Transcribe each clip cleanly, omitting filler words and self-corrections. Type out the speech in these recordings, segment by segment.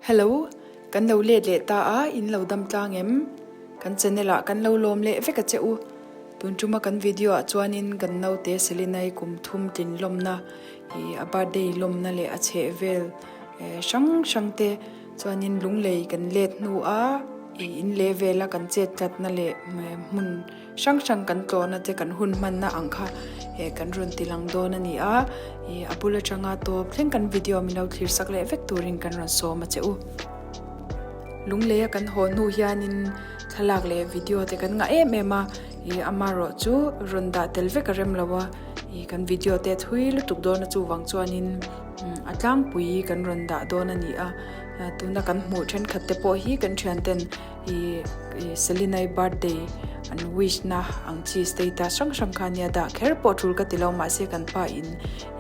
Hello, kan lo let leh ta a, in lo dam tlang em? Kan channel ah kan lo lawm leh vek a che u. Tun tuma kan video ah chuanin kan naute Selinai kum thum tlin lawmna ih a birthday lawmna leh a chheh vel hrang hrang te chuanin lunglei kan let hnu a ih in leh vela kan chet tlatna leh hmun hrang hrang kan tlawhna te kan hun hmanna ang kha eh kan rawn ti lang dawn a ni a ih a bul atanga tawp thleng kan video min lo thlir sak leh vek turin kan rawn sawm a che u. Lungleia kan haw hnu hianin thlalak leh video te kan ngah em em a ih amaherawh chu rawn dah tel vek a rem lo a ih kan video te a thui lutuk dawn a chuvang chuanin a tlangpui kan rawn dah dawn a ni a tuna kan hmuh thenkhat te pawh hi kan thian ten ih Selinai birthday an wish na ang chi status hrang hrang kha nia dah kher pawh tul ka ti lo mahse kan pa in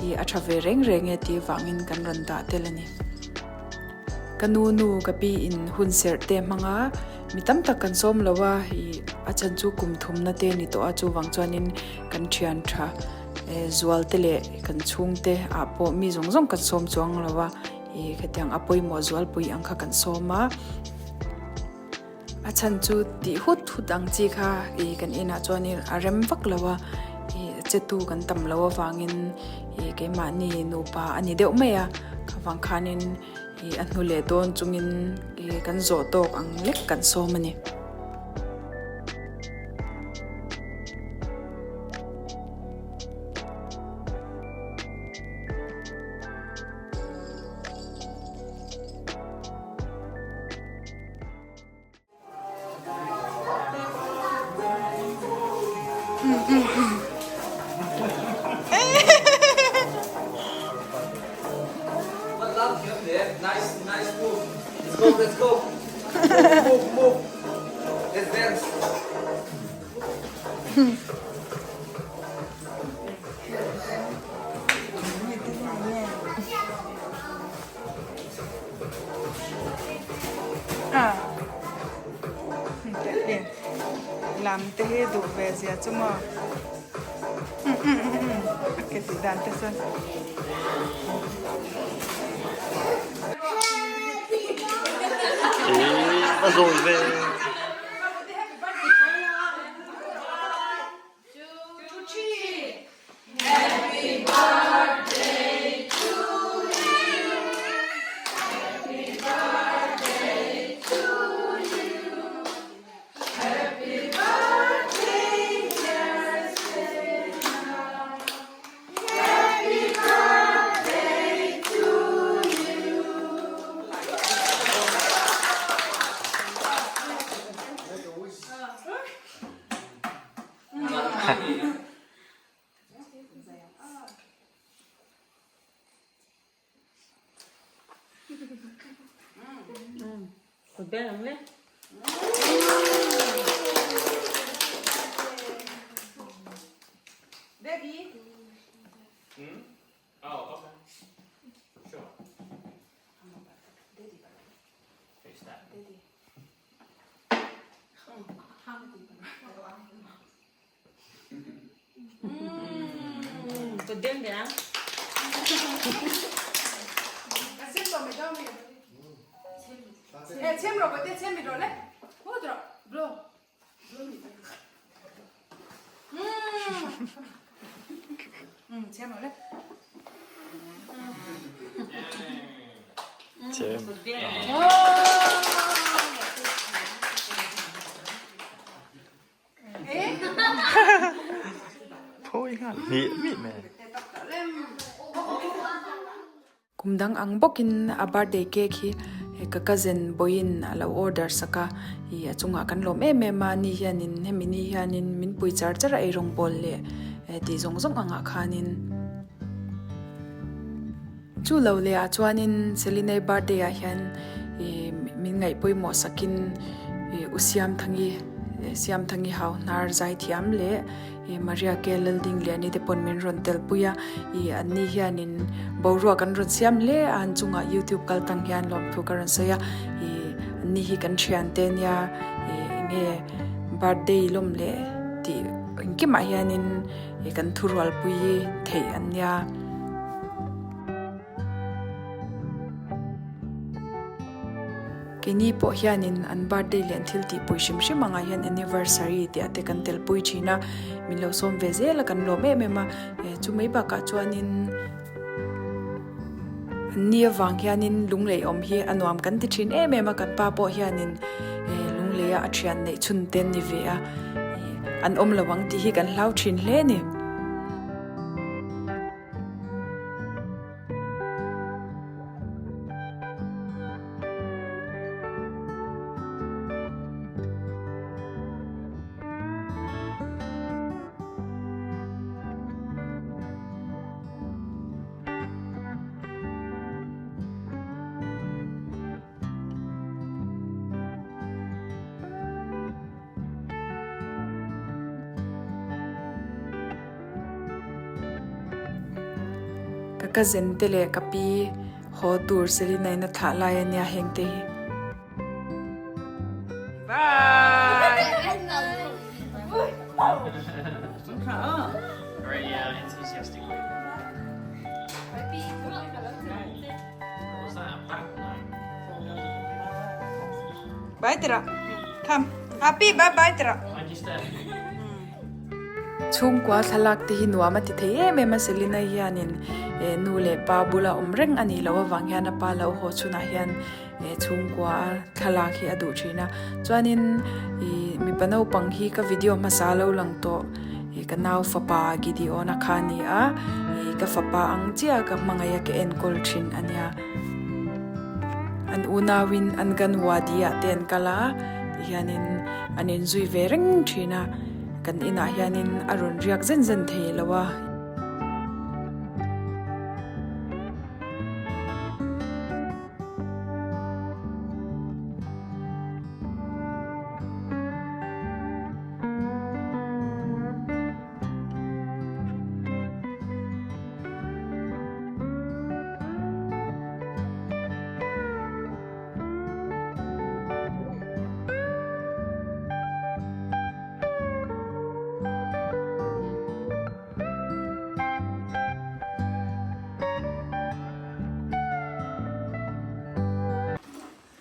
ih a tha ve reng reng e tih vangin kan rawn dah tel a ni. Ka nu nu ka pi in hun serh te hmang a, mi tam tak kan sawm lo a, ih a chhan chu kum thumna te ni tawh a, chuvang chuanin kan thian tha zual te leh kan chhung te ah pawh mi zawng zawng kan sawm chuang lo a, ih khatiang a pawimawh zualpui ang kha kan sawm a. A chhan chu tih hut hut ang chi kha ih kan inah chuanin a rem vak lo a, ih chetu kan tam lo avangin ih keimahni nupa a ni deuh mai a, khavang khanin ih a hnu leh dawn chungin ih kan zawh tawk ang lek kan sawm a ni. Lam te hi duh ve zia chu maw a ke tih dan te chuan. A zawi ve. Kum dang ang bawkin a birthday cake hi ka cousin vawiin a lo order sak a, ih a chungah kan lawm em em a, ni hianin hemi ni hianin min pui char char a eirawng bawl leh tih zawng zawng angah khanin. Chu lo leh ah chuanin Selinei birthday ah hian ih min ngaih pawimawh sakin ih u Siamthangi Siamthangi hau hnar zai thiam leh ih Maria ke Lalding Liani te pawn min rawn tel pui a ih an ni hianin boruak an rawn siam hle a an chungah youtube kal tang hian lawmthu ka rawn sawi a ih an ni hi kan thian te nia ih enge birthday lawm leh tih engkimah hianin ih kan thurualpui theih an nia. Keini pawh hianin an birthday leh an thil tihpui hrim hrim angah hian anniversary tih ah te kan telpui thin a, min lo sawm ve zel a kan lawm em em a, chu mai bakah chuanin an ni avang hianin lunglei awm hi a nuam kan ti thin em em a, kan pa pawh hianin lunglei a a thian neih chhun te an ni ve a, an awm lo ang tih hi kan hlau thin hle a ni. Ka cousin te leh ka pi haw tur Selina in a thlah lai a nia heng te hi. Bye! Bye tira. Come. Happy bye bye tira. Chhungkua thlalak te hi nuam a ti thei em em a, Selina hianin eh nu leh pa bula awm reng a nih loh avang hian a pa lo haw chhunah hian eh chhungkua thlalak hi a duh thin a. Chuanin ih mipa naupang hi ka video hmasa lo lang tawh ih ka nau fapa Gideon-a kha a ni a, ih ka fapa ang chiah ka hmangaih a ka enkawl thin a nia. An unauin an Ganwadi ah te an kal a tihianin an inzui ve reng thin a, kan inah hianin a rawn riak zen zen thei lo a.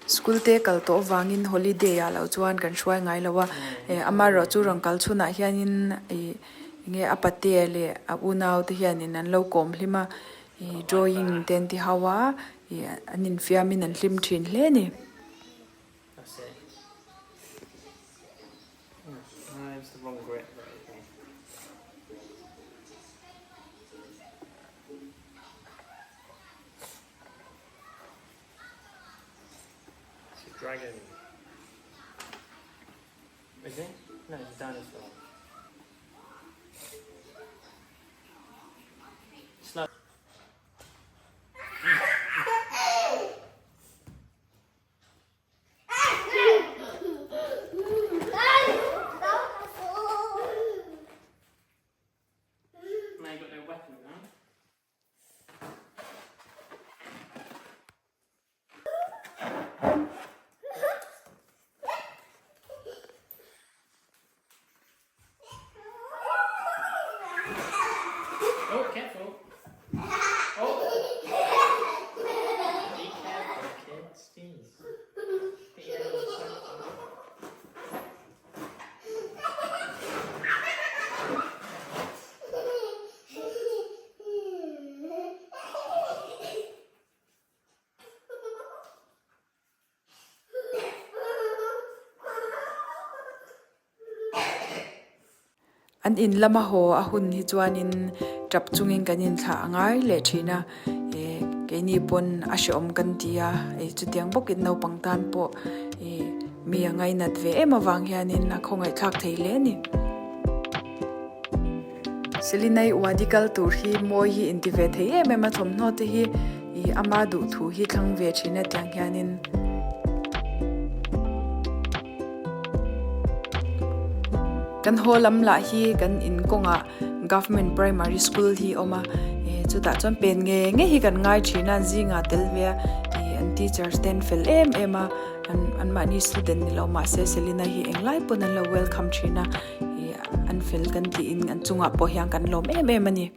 School te kal tawh avangin holiday ah loh chuan kan hruai ngai lo a, amaherawh chu rawn kal chhunah hianin ih enge a patea leh a unau te hianin an lo kawm hlim a, ih drawing te an ti ho a, ih an infiamin an hlim thin hle a ni. It's a dragon. Is it? No, it's a dinosaur. Slow. Now you've got no weapon now. Oh, careful. Oh. Be careful, kids. Jeez. An in lama haw a hun hi chuanin tap chungin kan inthlah a ngai leh thin a, eh keini pawn a hrehawm kan ti a, eh chutiang bawkin naupang tan pawh eh mi a ngainat ve em avang hianin a khawngaihthlak thei hle a ni. Selinai Wadi kal tur hi mawi hi inti ve thei em em a, thawmhnaw te hi ih ama duh thu hi thlang ve thin a tiang hianin. Kan haw lam lah hi kan in kawngah Government Primary School hi a awm a, eh chutah chuan pen nge nge hi kan ngai thin a, an zingah tel ve a, ih an teachers te an fel em em a, an anmahni student ni lo mahse Selina hi englai pawn an lo welcome thin a. Ih an fel kan tiin an chungah pawh hian kan lawm em em a ni.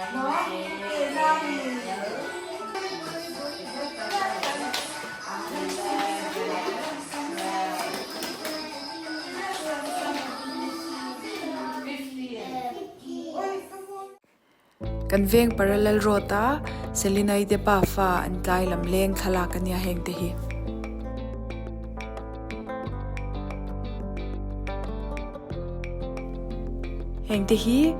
Kan veng parallel road a Selinai te pafa an tlai lam leng thlalak a nia heng te hi. Heng te hi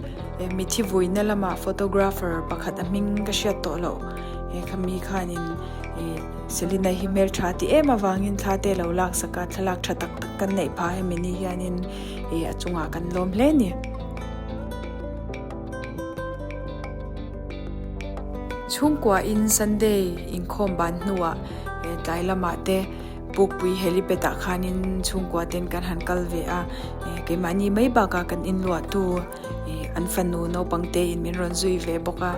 mithi vuina lama photographer pakhat a hming ka hriat tawh loh he khami khanin Selinai hi hmeltha ti em avangin thla te lo lak sak a thlalak tha tak tak kan neih phah hemi ni hianin a chungah kan lawm hle a ni. Chhungkuain Sunday inkhawm ban hnuah tlai lamah te Pukpui helipad ah khanin chhungkua ten kan han kal ve a, keimahni mai bakah kan inluahtu an fanu naupang te in min rawn zui ve bawk a,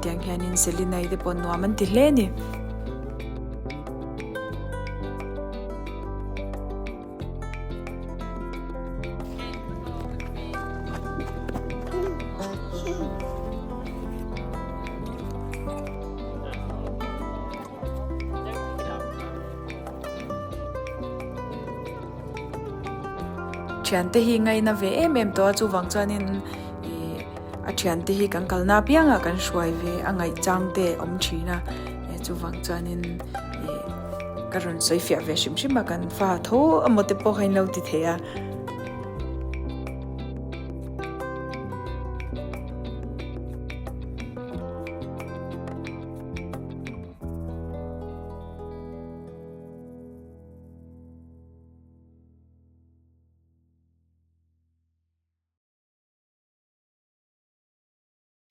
tiang hianin Selinai te pawh nuam an ti hle a ni. Thiante hi ngaina ve em em tawh a chuvang chuanin ih a thiante hi kan kalna apiangah kan hruai ve a ngaih chang te a awm thin a chuvang chuanin ih Ka rawn sawi fiah ve hrim hrim a, kan fa tho emaw te pawh kha in lo ti thei a.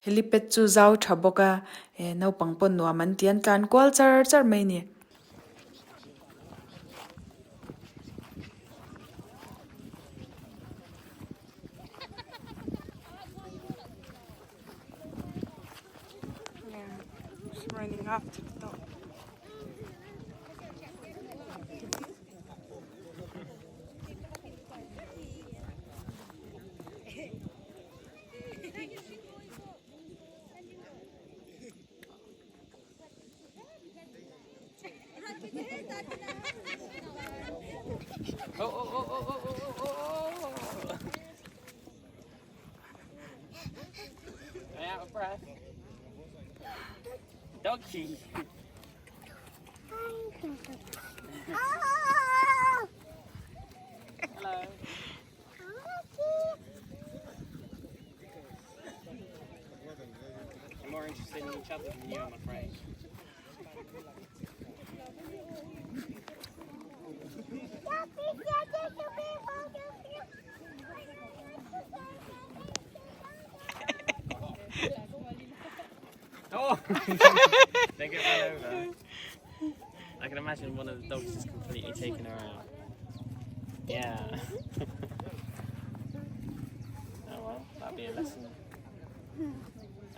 Helipad chu zau tha bawk a, eh naupang pawn nuam an ti an tlan kual char char mai a ni. Oh, oh, oh, oh, oh, oh, oh, oh. Are you out of breath? Doggy. Hello. They're more interested in each other than you, I'm afraid. Oh! They get run over. I can imagine one of the dogs just completely taken her out. Yeah. oh well, that'll be a lesson.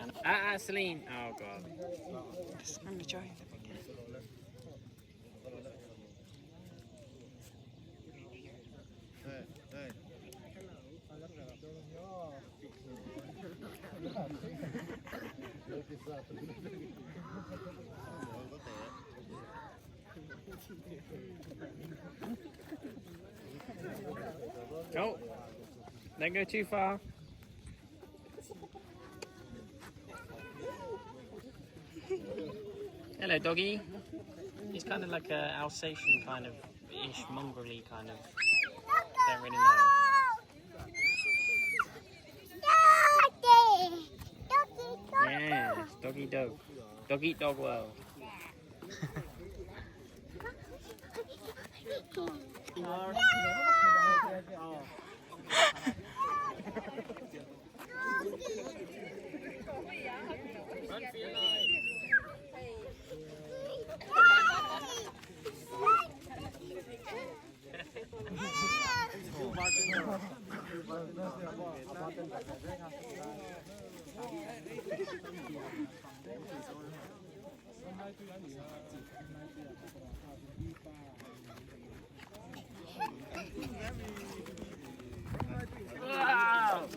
And, ah, ah, Celine! Oh god. Just I'm enjoying the video. Oh, don't go too far. Hello, doggy. He's kind of like a Alsatian kind of ish, mongrelly kind of. Don't really know. Yeah, doggy dog. Dog eat dog world. Run for your life. Wow.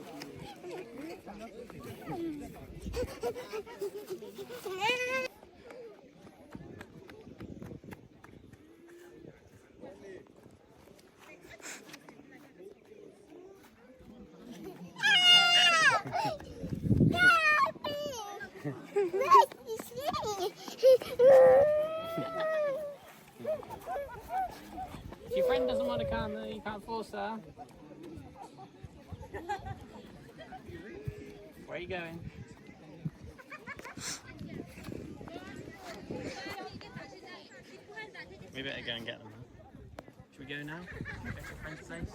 If your friend doesn't want to come, then you can't force her. Where are you going? We better go and get them. Huh? Should we go now? Go to your friend's place?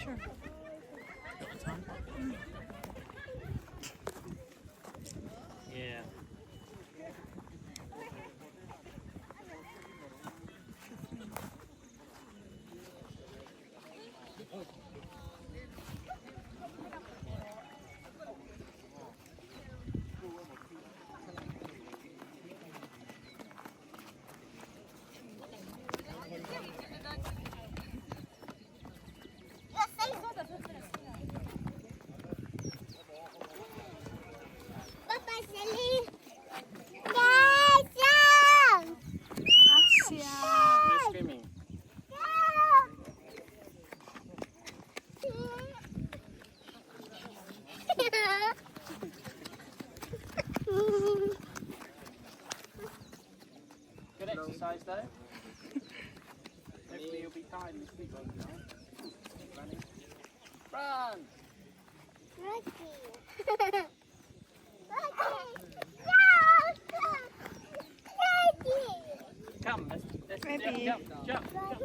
Sure. Got the time? Yeah. No screaming. Good exercise though. Hopefully you'll be tired and sleep well tonight. Running. Run! Come, let's, let's Maybe. jump, jump, jump, jump.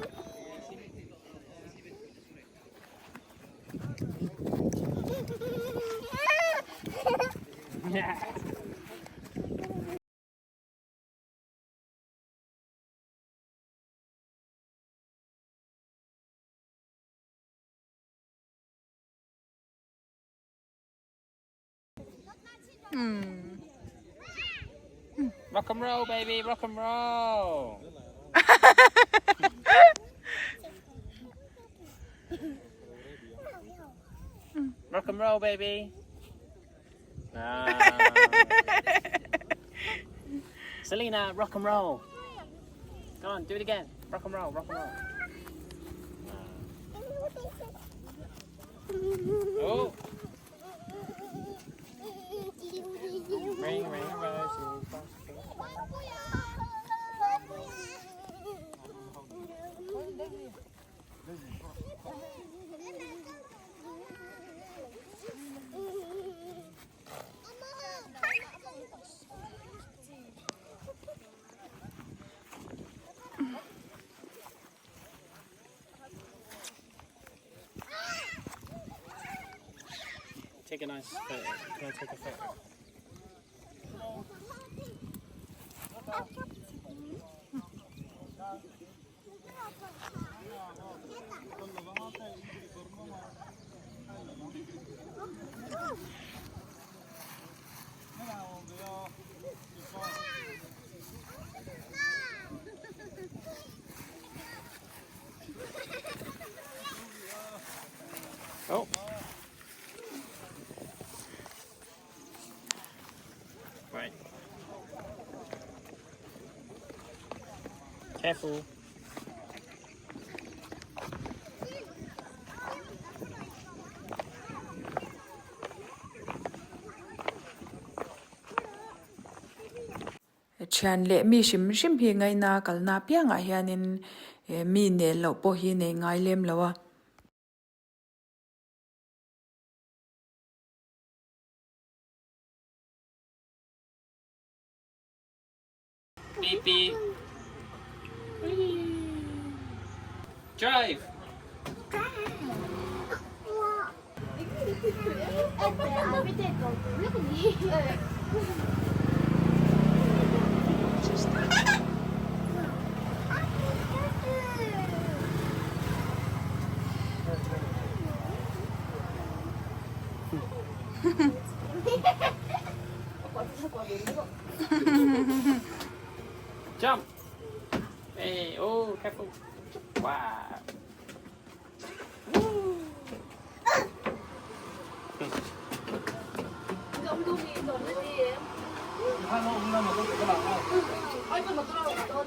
Yeah. Rock and roll, baby, rock and roll. Rock and roll, baby. Ah. Selena, rock and roll. Go on, do it again. Rock and roll, rock and roll. Oh, ring, ring, roses. Take a nice photo. Can I take a photo? Oh. Right. Careful. Thian leh mi hrim hrim hi ngaina kalna piangah hianin mi nel loh pawh hi nei ngai lem lo a. Beep beep. Drive. Jump. Hey, oh, careful. Wow. Woo.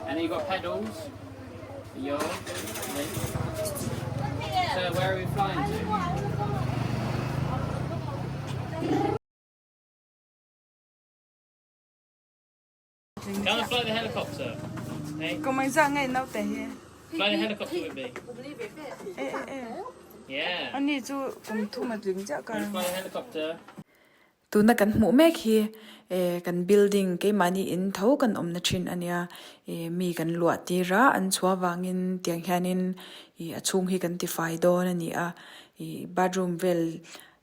And you got pedals. Your. So where are we flying to? Come and fly the helicopter. Hey, Kum engzah nge naute hi? fly the helicopter with me. E e e. Yeah. Ani chu kum thum a tling chiah ka Fly the helicopter. Tuna kan hmuh mek hi eh kan building keimahni in tho kan awmna thin a nia eh mi kan luah tir a an chhuah vangin tiang hianin ih a chhung hi kan tifai dawn a ni a ih bathroom vel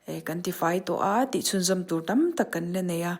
eh kan tifai tawh a tih chhunzawm tur tam tak kan la nei a.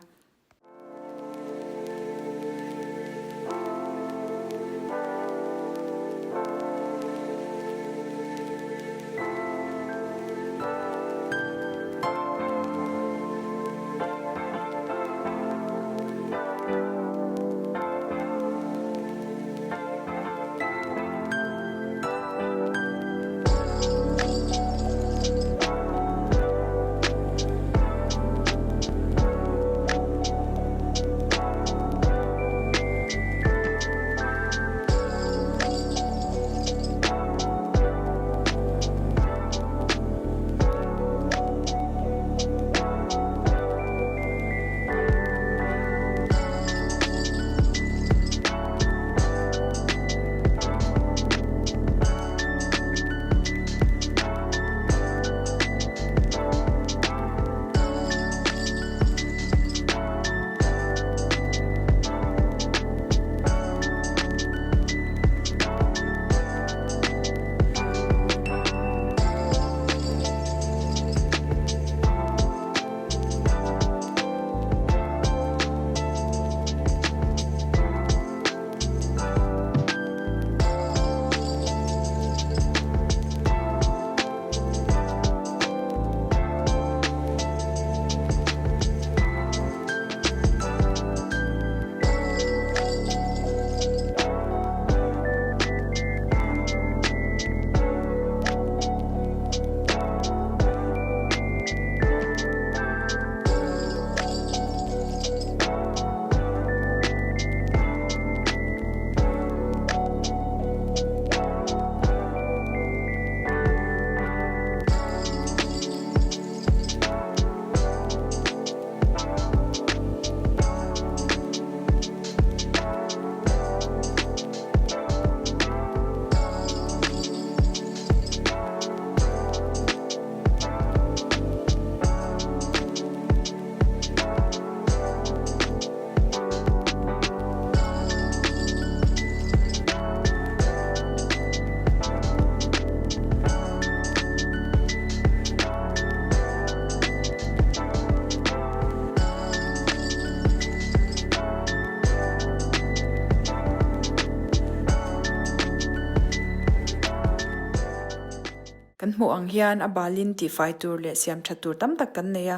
Kan hmuh ang hian a balin tihfai tur leh siam that tur tam tak kan nei a,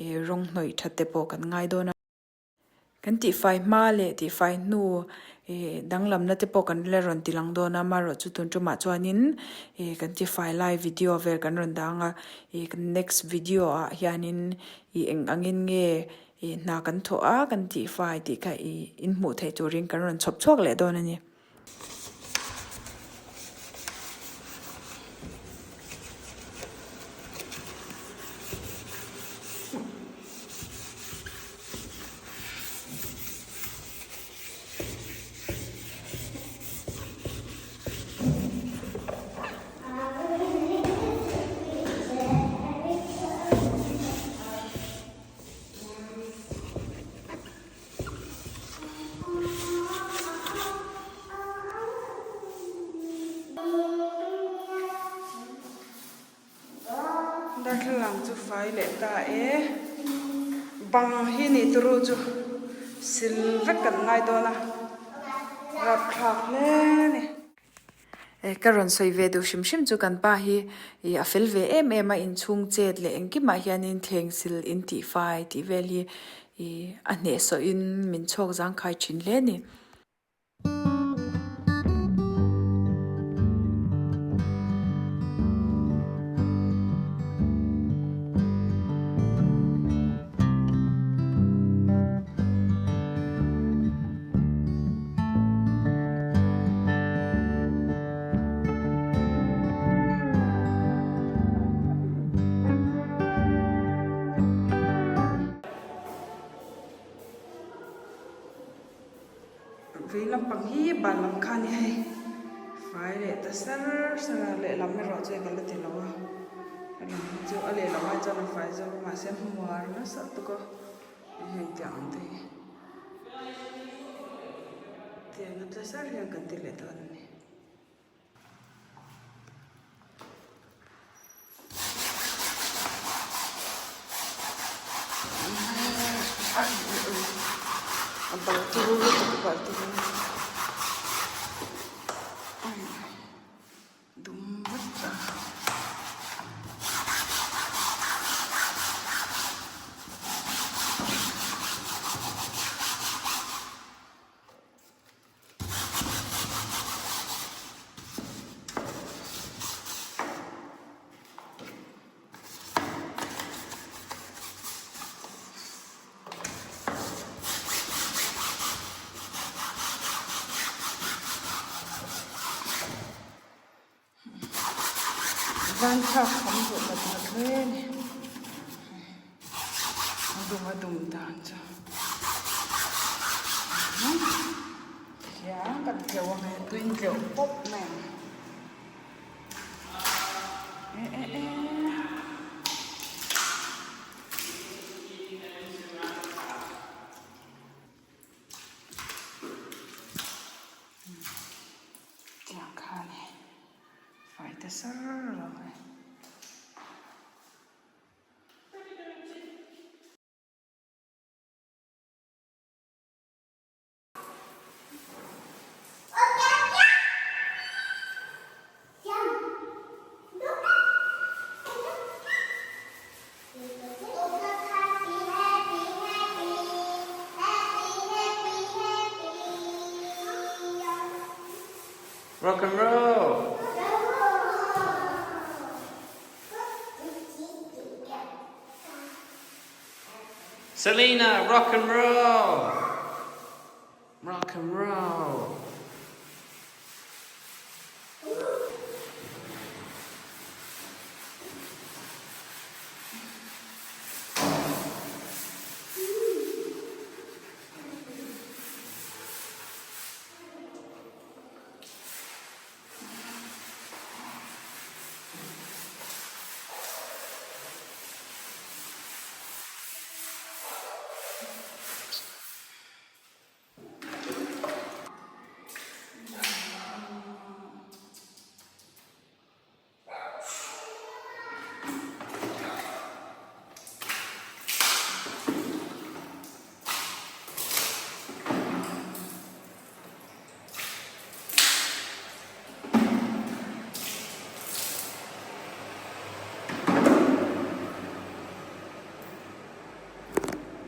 ih rawng hnawih that te pawh kan ngai dawn a. Kan tihfai hma leh tihfai hnu ih danglamna te pawh kan la rawn ti lang dawn a, amaherawh chu tun tumah chuanin ih kan tihfai lai video vel kan rawn dang a, ih kan next video ah hianin ih eng angin nge ih hna kan thawh a kan tihfai tih kha ih inhmuh theih turin kan rawn chhawp chhuak leh dawn a ni. Darthlalang chu fai leh ta e. Bang hi ni turu chu sil vek kan ngai dawn a, rapthlak hle a ni. Ka rawn sawi ve duh hrim hrim chu kan pa hi ih a fel ve em em a, inchhung chet leh engkimah hianin thleng sil in tih fai tih vel hi ih a hnehsawhin min chhawk zangkhai thin hle a ni. Vei lampang hi ban lam kha a ni hei fai leh ta sar sar a lehlam erawh chu ka la ti lo a a lam hi chu a lehlam ai chuan a fai zawk a mahse a hmuar nasa tuk a heng tiang ang te hi tiang a tla sar hian kan ti leh dawn a ni. A bal turu lutuk bal turu dum vek a. Van thlak kham duh ngat ngat hle a ni. A dum a dum dan chu Tihian kan tleuh ang e tuin tleuh pawp mai ang eh eh eh. Tiang kha a ni fai ta sar lo mai. Rock and roll! Selena, rock and roll! Rock and roll!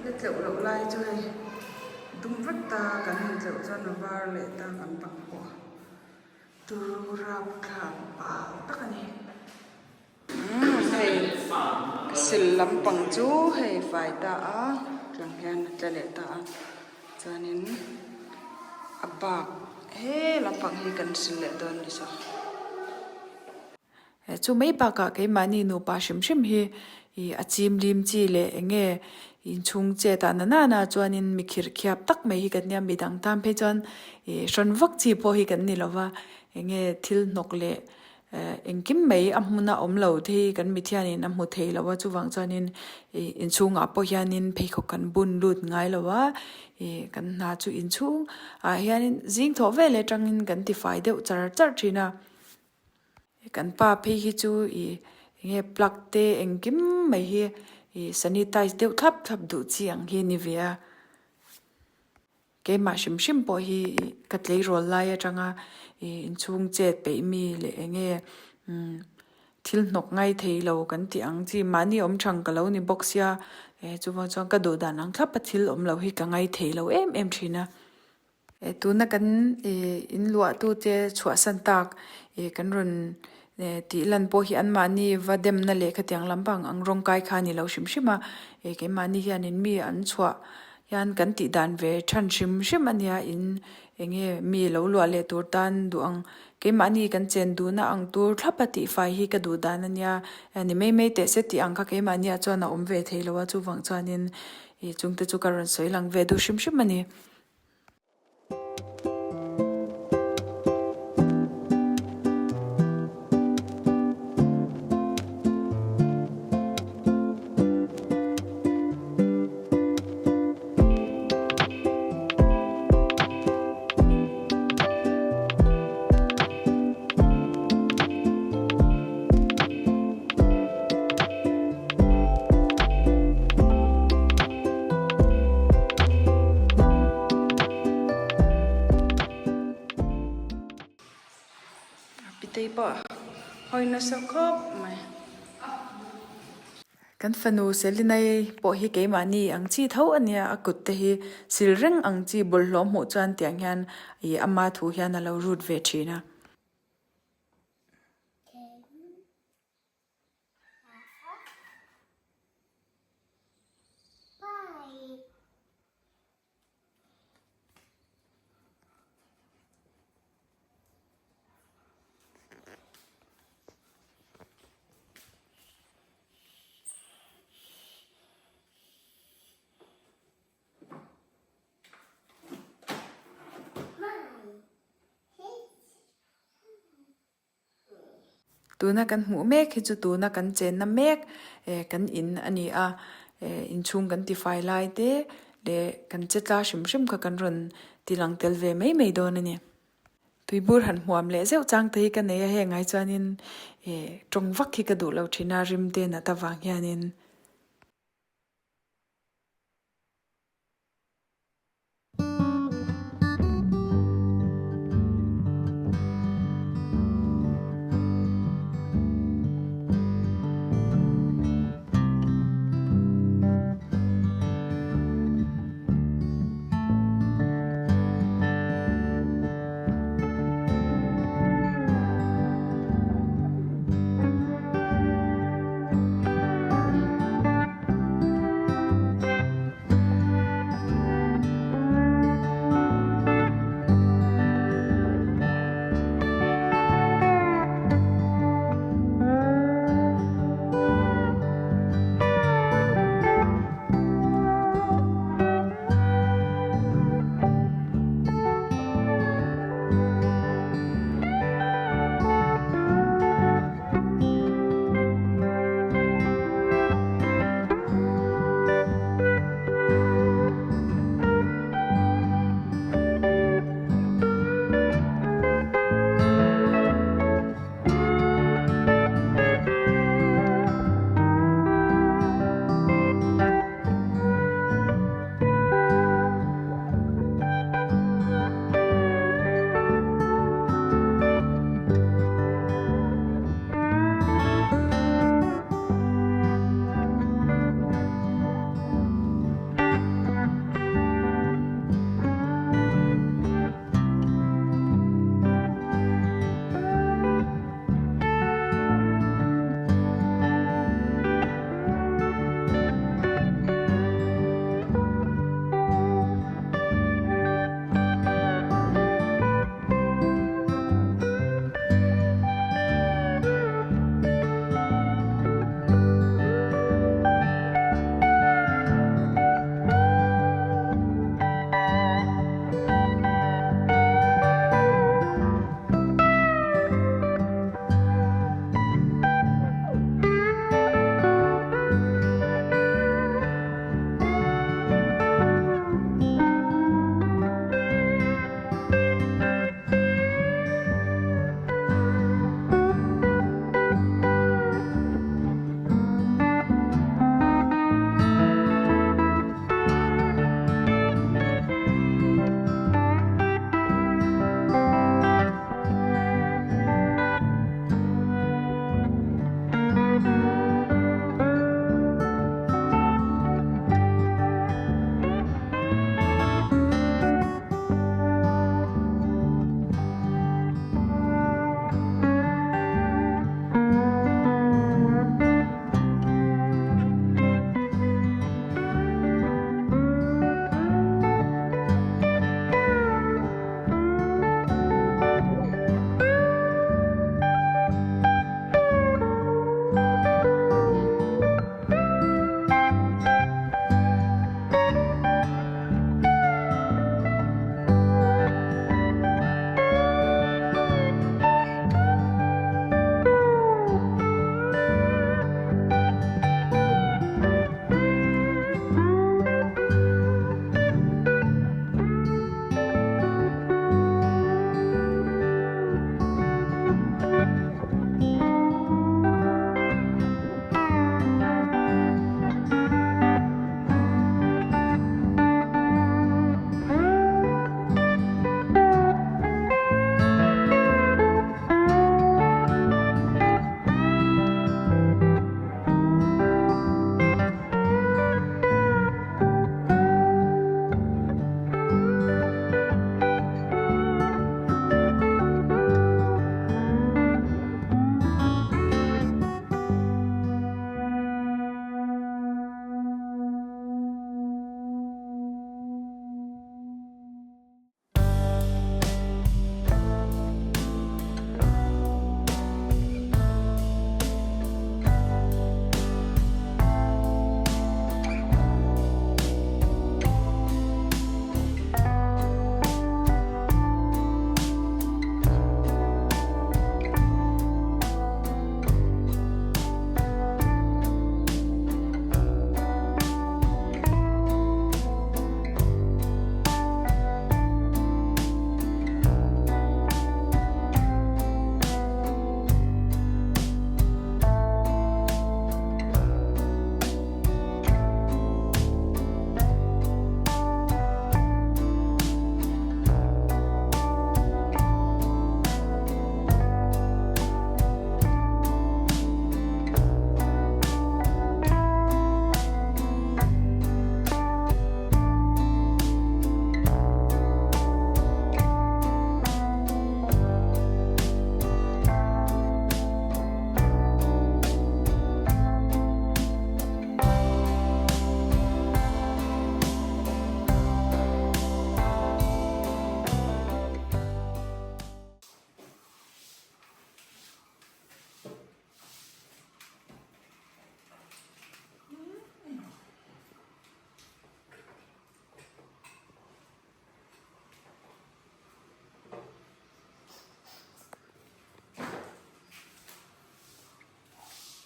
La tleuh loh lai chu hei dum vek ta kan han tleuh chuan a var leh ta kan bang pawh a turu rapthlak pal tak a ni. Umm hei ka sil lampang chu hei fai ta a tiang hian a tla leh ta a chuanin a bak he lampang hi kan sil leh dawn ni saw. Chu mai bakah keimahni nupa hrim hrim hi ih a chim lim chi leh eng nge inchhung chet ah na nana chuanin mi khirh khiap tak mai hi kan nia midang tan phei chuan ih hrawn vak chi pawh hi kan ni lova eng nge thil hnawk leh Engkim mai a hmun a awm lo te hi kan mithianin a hmu thei lo a, chuvang chuanin ih inchhungah pawh hianin pheikhawk kan bun lut ngai lo a, ih kan hna chu inchhung ah hianin zing thawh vel atangin kan tifai deuh char char thin a, kan pa phei hi chu ih enge plug te engkim mai hi ih sanitize deuh thlap thlap duh chi ang hi a ni ve a. Keimah hrim hrim pawh hi ka tleirawl lai atanga inchhung chet peih mi leh eng nge thil hnawk ngai thei lo kan tih ang chi mahni awm thang ka lo ni bawk sia chuvang chuan ka duh dan ang thlap a thil awm lo hi ka ngai thei lo em em thin a. Tuna kan inluah tute chhuahsan tak kan rawn tih lan pawh hi anmahni va demna leh khatiang lampang ang rawngkai kha a ni lo hrim hrim a keimahni hianin mi an chhuah Hian kan tih dan ve than hrim hrim a nia in eng nge mi lo luah leh tur tan duh ang keimahni kan chen duhna ang tur thlap a tih fai hi ka duh dan a nia ni mai mai teh se tih ang kha keimahniah chuan a awm ve thei lo a chuvang chuanin ih chungte chu ka rawn sawi lang ve duh hrim hrim a ni. Nutei pawh hawi nasa khawp mai. Kan fanu Selinai pawh hi keimahni ang chi tho a nia, a kut te hi sil reng ang chi bawlhhlawh hmuh chuan tiang hian ih ama thu hian a lo rut ve thin a. Tuna kan hmuh mek hi chu tuna kan chenna mek eh kan in a ni a eh inchhung kan tifai lai te leh kan che tla hrim hrim kha kan rawn ti lang tel ve mai mai dawn a ni. Tuibur han hmuam leh zeuh chang te hi ka nei a heng ai chuanin eh tawng vak hi ka duh lo thin a rim te nat avang hianin.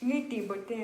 Nge tih bawihte?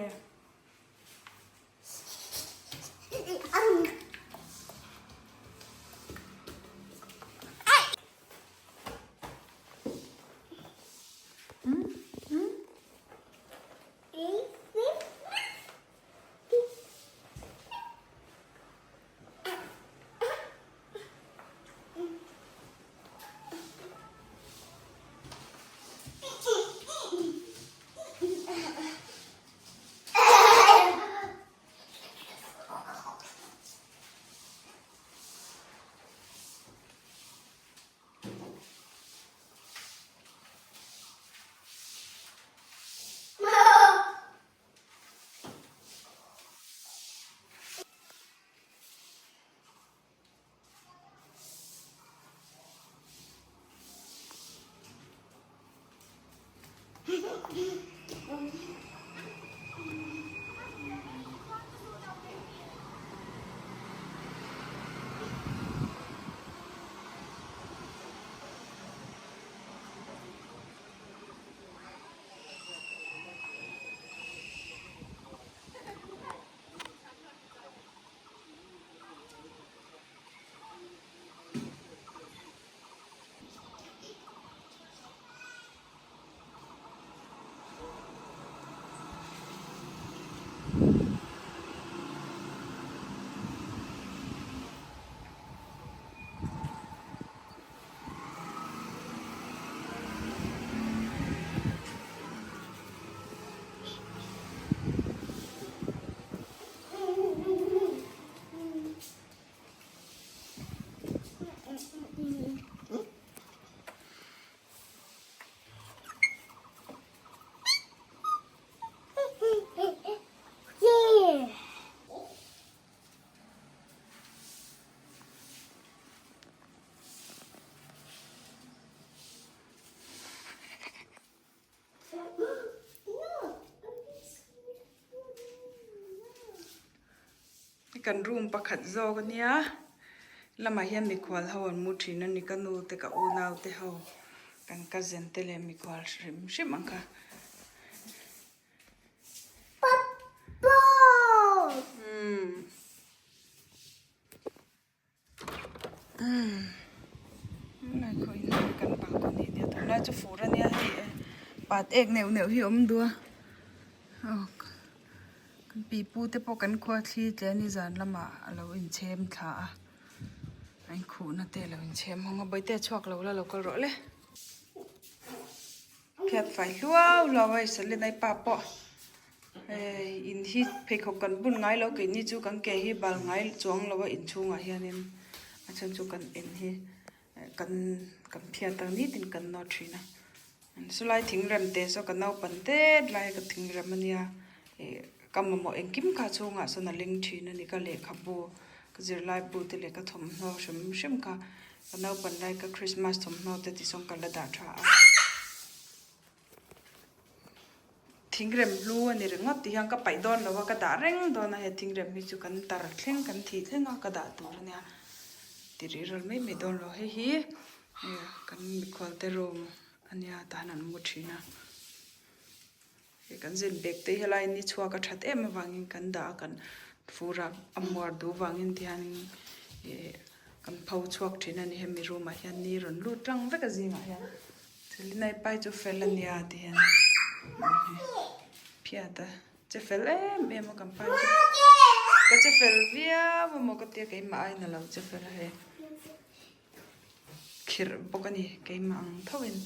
Kan room pakhat zawk a nia lamah hian mikhual ho an mu thin a ni ka nu te ka unau te ho kan cousin te leh mikhual hrim hrim ang kha. Kan balcony nia tunlai chu fur a nia hei pat ek neuh neuh hi a awm duh a aw kan pipu te pawh kan khua thli tle a ni zan lamah a lo inchhem thla a a inkhuhna te a lo inchhem hawng a bawihte a chhuak lo la lo kal rawh le phiat fai hluau hluau a hei Selena i pa pawh. Hei in hi pheikhawk kan bun ngai lo keini chu kan ke hi bal ngai chuang lo a inchhungah hianin a chhan chu kan en hi kan kan phiat ang nitin kan nawt thin a chulai thingrem te saw ka naupan tet lai ka thingrem ania ih ka mamawh engkim kha chhungah sawn a leng thin a ni ka lehkhabu ka zirlai bu te leh ka thawmhnaw hrim hrim kha ka naupan lai ka krismas thawmhnaw te ti sawn ka la dah tha a. Thingrem hlu a ni ringawt tih hian ka paih dawn lo a, ka dah reng dawn a, he thingrem hi chu kan tar thleng kan thih thleng a ka dah tur a nia ti rih ral mai mai dawn lo. Hei hi kan mikhual te room a nia tah hian an mu thin a, hei kan zin bag te hi helai ni chhuak a that em avangin kan dah a kan fur a a muar duh vangin tihianin ih kan pho chhuak thin a ni hemi room ah hian ni rawn lut tlang vek a zingah hian. Selinai pai chu fel a nia ti hian phiat a che fel em em a kan pai chu ka che fel viau a maw ka tia keimah aiin a lo che fel a hei khirh bawk a ni keimah ang tho in.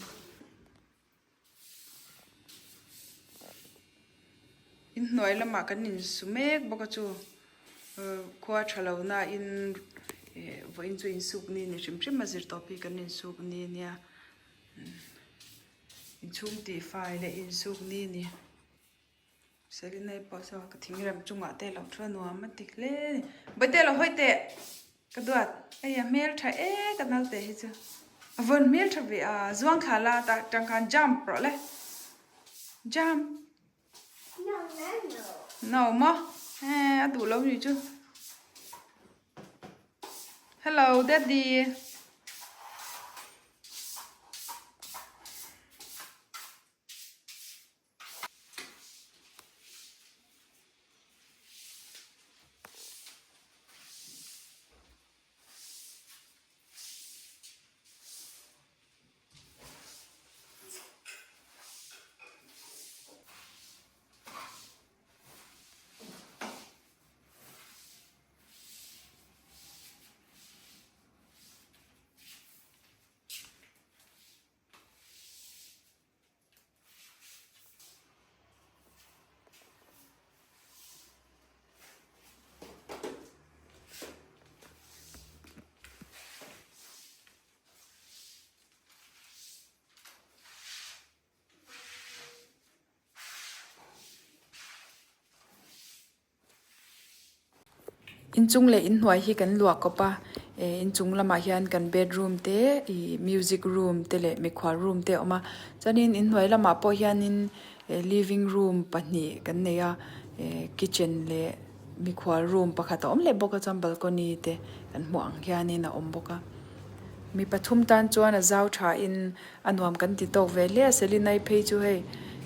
Inhnuai lamah kan insu mek bawk a chu khua tha lo nain ih vawiin chu insuk ni ni hrim hrim a zir tawp hi kan insuk ni ania inchhung tih fai leh insuk ni ni Selinai pawh saw ka thingrem chungah te lo thu a nuam a ti hle a ni bawihte lo hawi teh. Ka duat, hei a hmel tha e ka naute hi chu a vawn hmel tha ve a, zuang thla la tah tang khan jump rawh le, jump no maw he a duh lo ni chu hello daddy. Inchung leh inhnuai hi kan luah kawp a, eh inchung lamah hian kan bedroom te ih music room te leh mikhual room te a awm a, chuanin inhnuai lamah pawh hianin eh living room pahnih kan nei a, eh kitchen leh mikhual room pakhat a awm leh bawk a chuan balcony te kan hmuh ang hianin a awm bawk a. Mi pathum tan chuan a zau thain a nuam kan ti tawk ve hle a, Selinai phei chu hei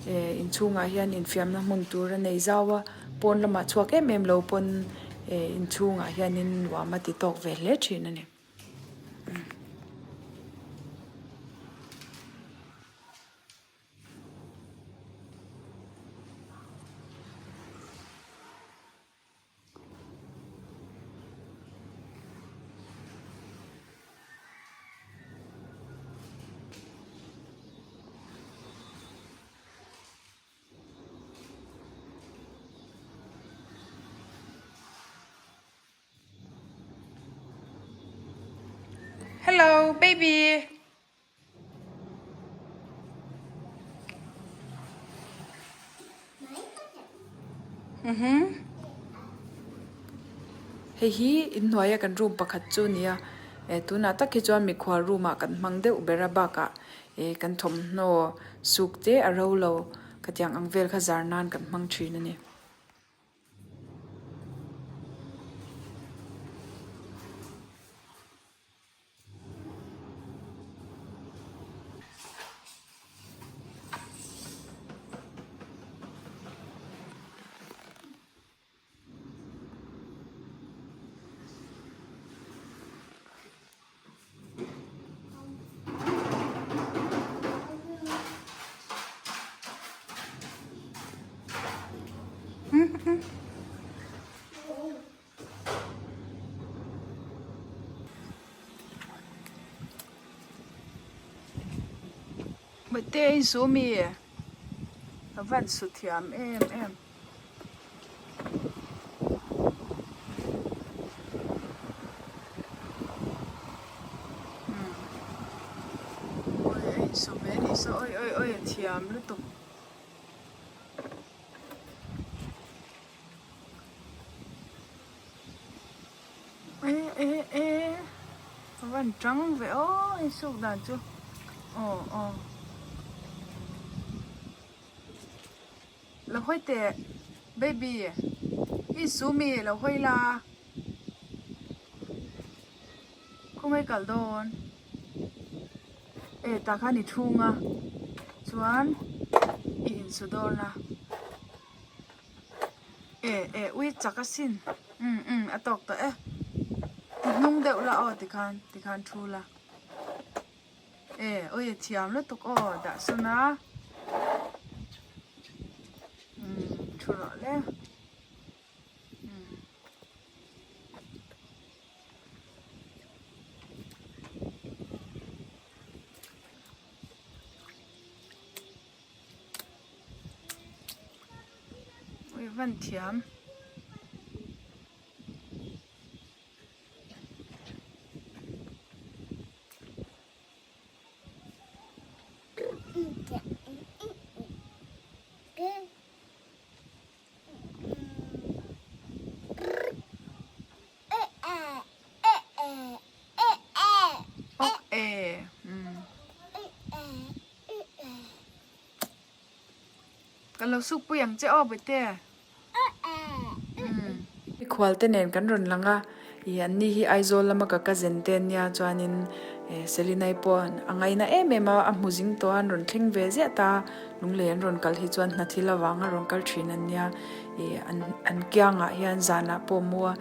eh inchhungah hian infiamna hmun tur a nei zau a, pawn lamah chhuak em em lo pawn eh inchhungah hianin nuam a ti tawk ve hle thin a ni. Hello baby. Hei hi inhnuaia kan room pakhat chu a ni a eh tunah tak hi chuan mikhual room ah kan hmang deuh ber a bakah eh kan thawmhnaw suk te a ro lo khatiang ang vel kha zar nan kan hmang thin a ni. Mate a insu mi a van su thiam em em. Awi a insu ve a nih saw awi awi awi a thiam lutuk. E e e a van tang ve aw a insuk dan chu aw aw lo hawi teh baby i insu mi lo hawi la khawngaih kal dawn e tah khan i thung a chuan i insu dawn a. E e ui chak asin umm umm a tawk tawh e ti hnung deuh la aw tikhan tikhan thu la e ui a thiam lutuk aw dah sawn a umm thu rawh le umm. Ui van thiam. Ok e. Um. Kan lo suk pui ang che aw Bawihte. Umm. Mikhual te nen kan rawn lang a, ih an ni hi Aizawl lama ka cousin te ania chuanin eh Selinai pawh a ngaina em em a, a hmu zing tawh a an rawn thleng ve ziah ta a, lunglei an rawn kal hi chuan hna thil avanga rawn kal thin an nia, ih an an kiangah hian zanah pawh mu a,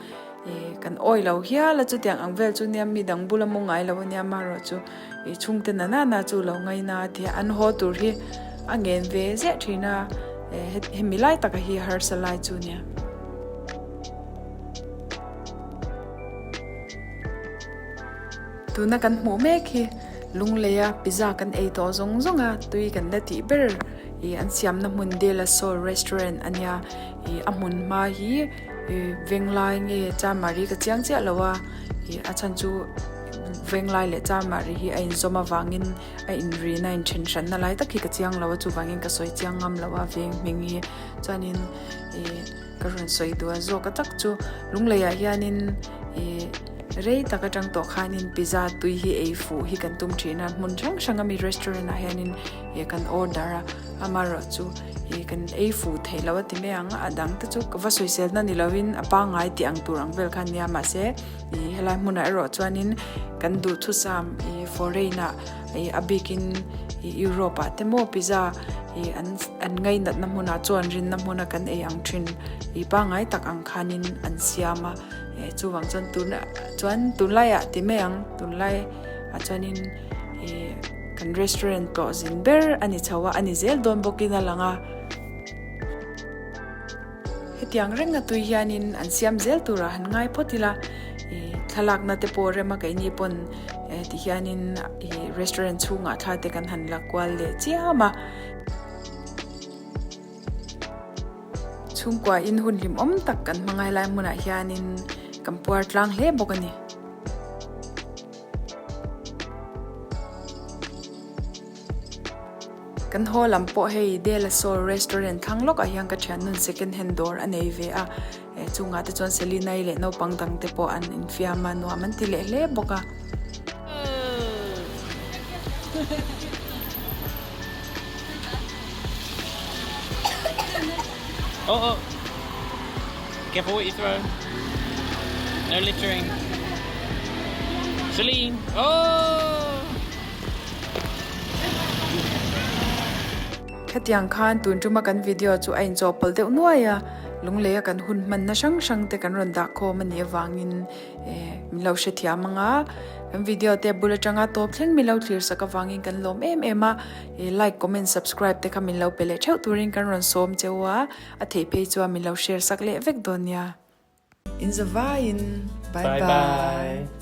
ih kan awi lo hial a chutiang ang vel chu nia mi dang bula mu ngai lo ania amaherawh chu Ih chhungte na na na chu lo ngaina a tia an haw tur hi a ngen ve ziah thin a eh hemi lai taka hi harsa lai chu nia. Tuna kan hmuh mek hi Lungleia pizza kan ei tawh zawng zawng a tui kan la tih ber ih an siamna hmun De La Sol restaurant a nia ih a hmun hma hi ih Venglai nge Chamari ka chiang chiah lo a ih a chhan chu. Venglai leh Charmari hi a inzawm avangin a inrina a inthen hranna lai tak hi ka chiang lo a, chuvangin ka sawi chiang ngam lo a veng hming hi. Chuanin ih ka rawn sawi duh a zawk a tak chu Lungleiah hianin ih rei tak atang tawh khanin pizza tui hi ei fuh hi kan tum thin a, hmun hrang hrang ami restaurant ah hianin ih kan order a, amaherawh chu ih kan ei fuh theih loh a ti mai ang, a dang te chu ka va sawiselna ni lovin a pangngai tih ang tur ang vel kha ania mahse ih helai hmunah erawh chuanin kan duhthusam ih foreign ah ih a bikin ih Europe ah te maw pizza ih an an ngainatna hmunah chuan rinna hmuna kan ei ang thin ih pangngai tak ang khanin an siam a eh chuvang chuan tunah chuan tunlaiah ti mai ang tunlai ah chuanin ih kan restaurant tlawh zin ber a ni chho a a ni zel dawn bawkin a lang a. Hetiang renga tui hianin an siam zel turah han ngai phawt ila, ih thlalakna te pawh rema keini pawn eh ti hianin ih restaurant chhungah thla te kan han la kual leh chiam a. Chhungkua in hun hlimawm tak kan hmangai lai hmunah hianin kan puar tlang hle bawk a ni. Kan haw lam pawh hei De La Sol restaurant thlang lawkah hian ka thiannun second hand dawr a nei ve a, eh chungah te chuan Selina-i leh naupang dang te pawh an infiam a, nuam an ti leh hle bawk a. Oh oh! Careful what you throw. No littering. Celine! Oh! Khatiang khan tun tuma kan video chu a inchawhpawlh deuh nuai a, lungleia kan hun hmanna hrang hrang te kan rawn dah khawm a nih avangin eh min lo hrethiam ang a, kan video te bul atanga tawp thleng min lo thlir sak avangin kan lawm em em a, eh like, comment, subscribe te kha min lo pe leh theuh turin kan rawn sawm cheu a, a theih phei chuan min lo share sak leh vek dawn nia. In zavaiin bye bye.